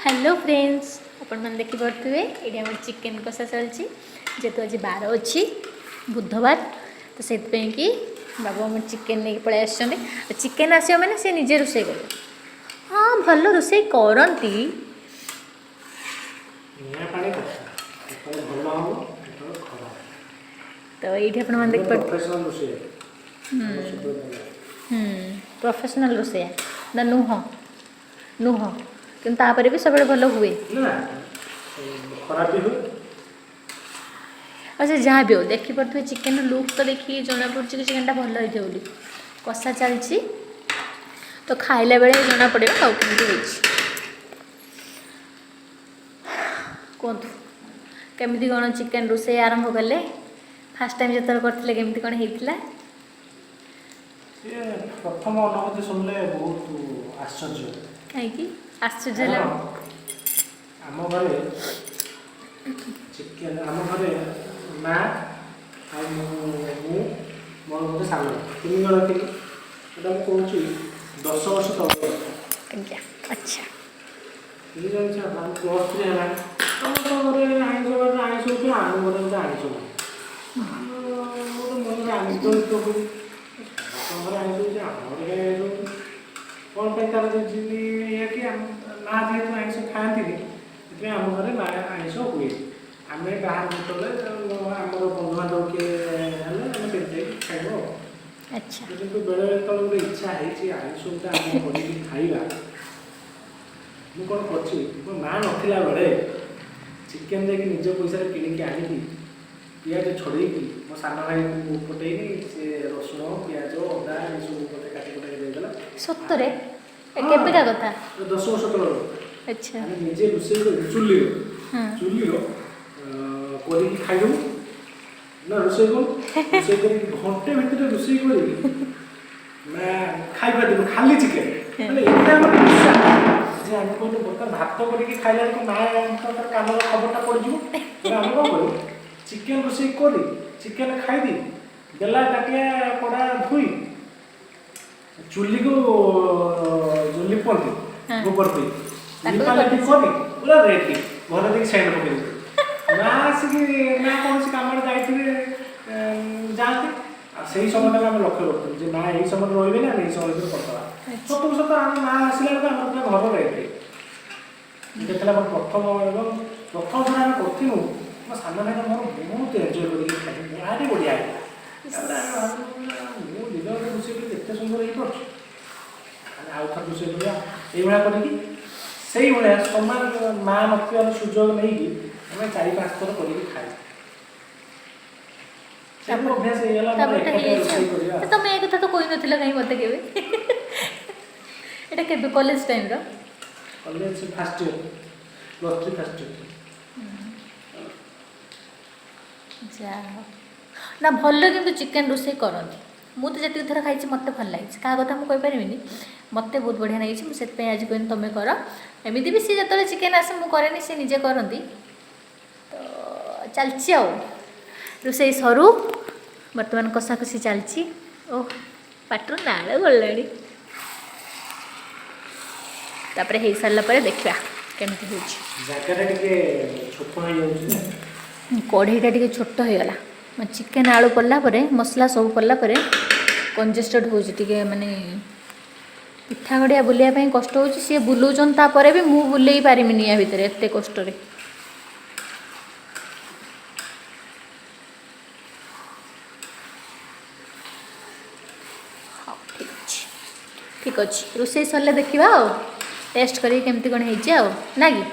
Hello friends, ଆପଣମାନେ ଦେଖିପାରୁଥିବେ ଏଇଠି ଆମର ଚିକେନ୍ କଷା ଚାଲିଛି। ଯେହେତୁ ଆଜି ବାର ଅଛି, ବୁଧବାର, ତ ସେଥିପାଇଁ କି ବାବୁ ଆମର ଚିକେନ୍ ନେଇକି ପଳେଇ ଆସିଛନ୍ତି। ଚିକେନ୍ ଆସିବ ମାନେ ସେ ନିଜେ ରୋଷେଇ କରିବେ। ହଁ, ଭଲ ରୋଷେଇ କରନ୍ତି। ନିଆଁ ପାଣି କଥା, କେତେବେଳେ ଭଲ ହବ, କେତେବେଳେ ଖରାପ। ତ ଏଇଠି ଆପଣମାନେ ଦେଖିପାରୁଥିବେ। ପ୍ରଫେସନାଲ ରୋଷେଇ ଆମର ସବୁବେଳେ ଭଲ। ପ୍ରଫେସନାଲ୍ ରୋଷେଇଆ ନା ନୁହଁ ନୁହଁ, କିନ୍ତୁ ତାପରେ ବି ସବୁବେଳେ ଭଲ ହୁଏ। ନା, ଖରାପ ବି ହୁଏ। ଆଉ ସେ ଯାହା ବି ହଉ, ଦେଖିପାରୁଥିବେ ଚିକେନ୍ର ଲୁକ୍ ତ ଦେଖିକି ଜଣାପଡ଼ୁଛି କି ଚିକେନ୍ଟା ଭଲ ହେଇଥିବ ବୋଲି। କଷା ଚାଲିଛି, ତ ଖାଇଲା ବେଳେ ଜଣାପଡ଼ିବ ଆଉ କେମିତି ହେଇଛି। କୁହନ୍ତୁ, କେମିତି କ'ଣ ଚିକେନ୍ ରୋଷେଇ ଆରମ୍ଭ କଲେ? ଫାର୍ଷ୍ଟ ଟାଇମ୍ ଯେତେବେଳେ କରିଥିଲେ, କେମିତି କ'ଣ ହେଇଥିଲା? ସିଏ ପ୍ରଥମ ଅନୁଭୂତି ଶୁଣିଲେ ବହୁତ ଆଶ୍ଚର୍ଯ୍ୟ। କାହିଁକି ଆଶ୍ଚର୍ଯ୍ୟ ହେଲା? କାରଣ ଆମ ଘରେ ଚିକେନ୍, ଆମ ଘରେ ମା ଆଉ ମୁଁ, ମୋର ଗୋଟେ ସାନ ଭାଇ, ତିନି ଜଣ ଥିଲୁ। ଏଇଟା ମୁଁ କହୁଛି 10 ବର୍ଷ ତଳେ କଥା। ଆଜ୍ଞା, ଆଚ୍ଛା। ତିନି ଜଣ ଛୁଆ, ଆମେ +3 ହେଲାଣି। ଆମ ତ ଘରେ ଆଇଁଷ ବାରରେ ଆଇଁଷ ହଉଥିଲା, ଆମ ଘରେ ଗୋଟେ ଆଇଁଷ ନାହିଁ। ଗୋଟେ ମନରେ ଆନ୍ତରିକ ହୁଏ, ସମସ୍ତଙ୍କ ଘରେ ଆଇଁଷ ହେଉଛି, ଆମ ଘରେ କାହିଁ ଆଇଁଷ ହଉନି? କ'ଣ ପାଇଁ? ତାର ଜିନି ଏଇଆ କି ଆମ ମା ଯେହେତୁ ଆଇଁଷ ଖାଆନ୍ତିନି, ସେଥିପାଇଁ ଆମ ଘରେ ମା ଆଇଁଷ ହୁଏ। ଆମେ ବାହାର ଯେତେବେଳେ ଆମର ବନ୍ଧୁବାନ୍ଧବ କିଏ ହେଲେ ଆମେ ସେଠି ଯାଇକି ଖାଇବୁ ଆଉ। କିନ୍ତୁ ବେଳେବେଳେ ଯେତେବେଳେ ଗୋଟେ ଇଚ୍ଛା ହେଇଛି ଆଇଁଷ ଗୋଟେ ଆମେ କରିକି ଖାଇବା, ମୁଁ କ'ଣ କରିଛି, ମୋ ମା ନଥିଲା ବେଳେ ଚିକେନ୍ ଯାଇକି ନିଜ ପଇସାରେ କିଣିକି ଆଣିକି, ପିଆଜ ଛଡ଼େଇକି, ମୋ ସାନ ଭାଇକୁ ପଠେଇକି, ସେ ରସୁଣ, ପିଆଜ, ଅଦା ଏସବୁ ଗୋଟେ କାଟି କୁଟାକି ଦେଇଦେଲା। ସତରେ ଏ? ହଁ। କେବେକା କଥା? ଏ 10 ବର୍ଷ ତଳର। ଆମେ ନିଜେ ରୋଷେଇ କରି ଚୁଲିର ଚୁଲିର କରିକି ଖାଇଦେବୁ ନା। ରୋଷେଇ କରୁ, ରୋଷେଇ କରିକି ଘଣ୍ଟେ ଭିତରେ ରୋଷେଇ କରିକି ନା ଖାଇବା ଦେବୁ ଖାଲି ଚିକେନ୍। ମାନେ ଏତେ ଆମର ନିଶା ଯେ ଆମେ କହିଲୁ, ବର୍ତ୍ତମାନ ଭାତ କରିକି ଖାଇଲା ବେଳକୁ ମା ତାର କାନର ଖବରଟା ପଡ଼ିଯିବ। ତେଣୁ ଆମେ କ'ଣ କରିବୁ? ଚିକେନ୍ ରୋଷେଇ କରି ଚିକେନ୍ ଖାଇଦେଇ, ବେଲା ତାଟିଆ କଡ଼ା ଧୋଇ, ଚୁଲିକୁ ଯୋଉ ଲିପନ୍ତି ଗୋବର ଦେଇ ତାକୁ ବି ଲିପା ଲିପି କରିଦେଇଛି। କରି ପୁରା ରେଡି, ଘରେ ଦେଇକି ସେଣ୍ଡ ପକେଇ ଦେଇଛୁ। ମା ଆସିକି, ମା କୌଣସି କାମରେ ଯାଇଥିବେ, ଯାଆନ୍ତି, ଆଉ ସେଇ ସମୟଟାକୁ ଆମେ ଲକ୍ଷ୍ୟ କରୁଥିଲୁ ଯେ ମା ଏଇ ସମୟରେ ରହିବେନି, ଆମେ ଏଇ ସମୟ ଭିତରେ କରିଦେବା। ସତକୁ ସତ ଆମ ମା ଆସିଲା ବେଳକୁ ଆମର ପୁରା ଘର ରେଡି। ଏଇଟା ଥିଲା ଆମର ପ୍ରଥମ ଏବଂ ପ୍ରଥମ ଥର ଆମେ କରିଥିଲୁ। ମୋ ସାନ ଭାଇର ମୋର ବହୁତ ଏନ୍ଜୟ କରିକି ଖାଇଲୁ, ଭାରି ବଢ଼ିଆ ହେଇଥିଲା। ତାପରେ ଆମେ ଭାବିଲୁ, ମୁଁ ଦିନ ଗୋଟେ ରୋଷେଇ କରିକି ଏତେ ସୁନ୍ଦର ହେଇପାରୁଛି, ଆମେ ଆଉ ଥରେ ରୋଷେଇ କରିବା। ଏଇଭଳିଆ କରିକି ସେଇଭଳିଆ ସମାନ ମା ନଥିବାର ସୁଯୋଗ ନେଇକି ଆମେ ଚାରି ପାଞ୍ଚ ଥର କରିକି ଖାଇବୁ। ସେଠୁ ଅଭ୍ୟାସ ହେଇଗଲା ଆମର ତାପରେ ତ ଏକାଟିଆ ହେଇଯାଇଛି ରୋଷେଇ କରିବା। ଆଉ। ତମେ ଏ କଥା ତ କହିନଥିଲ କାହିଁ ମୋତେ କେବେ? ଏଇଟା କେବେ, college ଟାଇମ୍ର? College first year, +3 first year. ଯାହା ହଉ ନା, ଭଲ କିନ୍ତୁ ଚିକେନ୍ ରୋଷେଇ କରନ୍ତି। ମୁଁ ତ ଯେତିକି ଥର ଖାଇଛି, ମୋତେ ଭଲ ଲାଗିଛି। କାହା କଥା ମୁଁ କହିପାରିବିନି, ମୋତେ ବହୁତ ବଢ଼ିଆ ଲାଗିଛି। ମୁଁ ସେଥିପାଇଁ ଆଜି କହିନି ତୁମେ କର। ଏମିତି ବି ସିଏ ଯେତେବେଳେ ଚିକେନ୍ ଆସେ, ମୁଁ କରେନି, ସେ ନିଜେ କରନ୍ତି। ତ ଚାଲିଛି ଆଉ, ରୋଷେଇ ସରୁ। ବର୍ତ୍ତମାନ କଷାକଷି ଚାଲିଛି। ଓହ, ପାଟିରୁ ନାଳ ଗଲାଣି। ତାପରେ ହେଇସାରିଲା ପରେ ଦେଖିବା କେମିତି ହେଉଛି। ଜାଗାଟା ଟିକେ ଛୋଟ ହେଇଯାଉଛି ନା। କଢ଼େଇଟା ଟିକେ ଛୋଟ ହେଇଗଲା। ଚିକେନ୍ ଆଳୁ ପଡ଼ିଲା ପରେ, ମସଲା ସବୁ ପଡ଼ିଲା ପରେ କଞ୍ଜେଷ୍ଟେଡ଼ ହେଉଛି ଟିକେ, ମାନେ ପିଠା ଗଡ଼ିଆ ବୁଲିବା ପାଇଁ କଷ୍ଟ ହେଉଛି। ସିଏ ବୁଲଉଛନ୍ତି, ତାପରେ ବି ମୁଁ ବୁଲେଇ ପାରିବିନି ୟା ଭିତରେ ଏତେ କଷ୍ଟରେ। ହଉ, ଠିକ୍ ଅଛି, ଠିକ୍ ଅଛି। ରୋଷେଇ ସରିଲେ ଦେଖିବା ଆଉ ଟେଷ୍ଟ କରିକି କେମିତି କ'ଣ ହେଇଛି ଆଉ, ନା କି?